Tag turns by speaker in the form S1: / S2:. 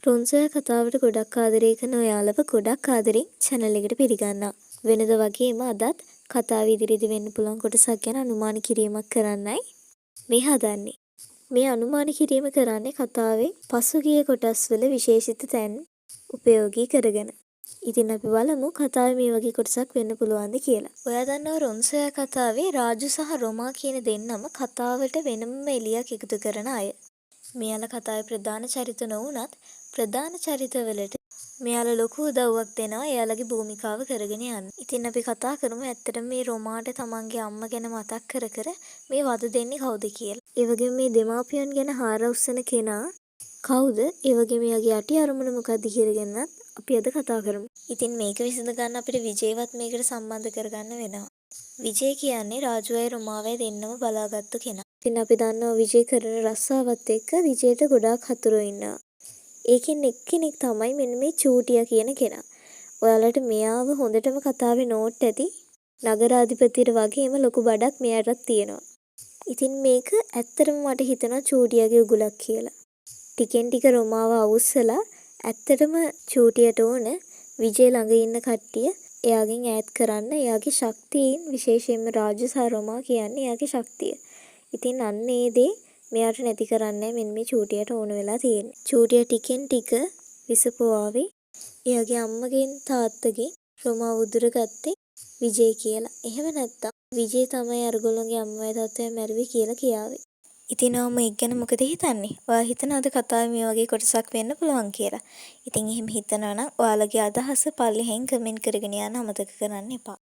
S1: රොන්සොයා කතාවට ගොඩක් ආදරය කරන ඔයාලව ගොඩක් ආදරෙන් චැනල් එකට පිළිගන්නවා. වෙනද වගේම අදත් කතාව ඉදිරියේදී වෙන්න පුළුවන් කොටසක් ගැන අනුමාන කිරීමක් කරන්නයි මේ හදන්නේ. මේ අනුමාන කිරීම කරන්නේ කතාවේ පසුගිය කොටස්වල විශේෂිත තැන් උපයෝගී කරගෙන. ඉතින් අපි බලමු කතාවේ මේ වගේ කොටසක් වෙන්න පුළුවන්ද කියලා. ඔයා දන්නවා රොන්සොයා කතාවේ රාජු සහ රොමා කියන දෙන්නම කතාවට වෙනමම එළියක් එකතු කරන අය. මෙයාලා කතාවේ ප්‍රධාන චරිත නොවුනත් ප්‍රධාන චරිතවලට මෙයාලා ලොකු උදව්වක් දෙනවා එයාලගේ භූමිකාව කරගෙන යන්න. ඉතින් අපි කතා කරමු ඇත්තටම මේ රොමාට තමන්ගේ අම්මා ගැන මතක් කර කර මේ වද දෙන්නේ කවුද කියලා. ඒ වගේම මේ දෙමාපියන් ගැන හාර උස්සන කෙනා කවුද? ඒ වගේම එයාගේ යටි අරමුණ මොකක්ද කියලා ගැනත් අපි අද කතා කරමු. ඉතින් මේක විසඳ ගන්න අපිට විජේවත් මේකට සම්බන්ධ කරගන්න වෙනවා. විජේ කියන්නේ රාජුවයි රොමාවයි දෙන්නම බලාගත්තු කෙනා. ඉතින් අපි දන්නවා විජේ කරන රස්සාවත් එක්ක විජේට ගොඩාක් හතුරෝ ඉන්නවා. ඒකෙන් එක්කෙනෙක් තමයි මෙන්න මේ චූටියා කියන කෙනා. ඔයාලට මෙයාව හොඳටම කතාවේ නෝට් ඇති. නගරාධිපතිට වගේම ලොකු බඩක් මෙයාටත් තියෙනවා. ඉතින් මේක ඇත්තටම මට හිතෙනවා චූටියාගේ උගුලක් කියලා. ටිකෙන් ටික රොමාව අවුස්සලා ඇත්තටම චූටියට ඕන විජේ ළඟ ඉන්න කට්ටිය එයාගෙන් ඈත් කරන්න එයාගේ ශක්තියින් විශේෂයෙන්ම රාජු සහ රොමා කියන්නේ එයාගේ ශක්තිය. ඉතින් අන්න ඒ දේ මෙයාට නැති කරන්නයි මෙන්න මේ චූටියට ඕන වෙලා තියෙන්නේ. චූටියා ටිකෙන් ටික විස පොවාවි. එයාගේ අම්මගෙන් තාත්තගෙන් රොමාව උදුරගත්තේ විජේ කියලා. එහෙම නැත්තම් විජේ තමයි අරගොල්ලන්ගේ අම්මයි තාත්තයි මැරුවේ කියලා කියාවි. ඉතින් ඔයා මේක ගැන මොකද හිතන්නේ? ඔයා හිතනවද කතාවේ මේ වගේ කොටසක් වෙන්න පුළුවන් කියලා? ඉතින් එහෙම හිතනවා නම් ඔයාලගේ අදහස පල්ලෙහෙන් කමෙන්ට් කරගෙන යන්න අමතක කරන්න එපා.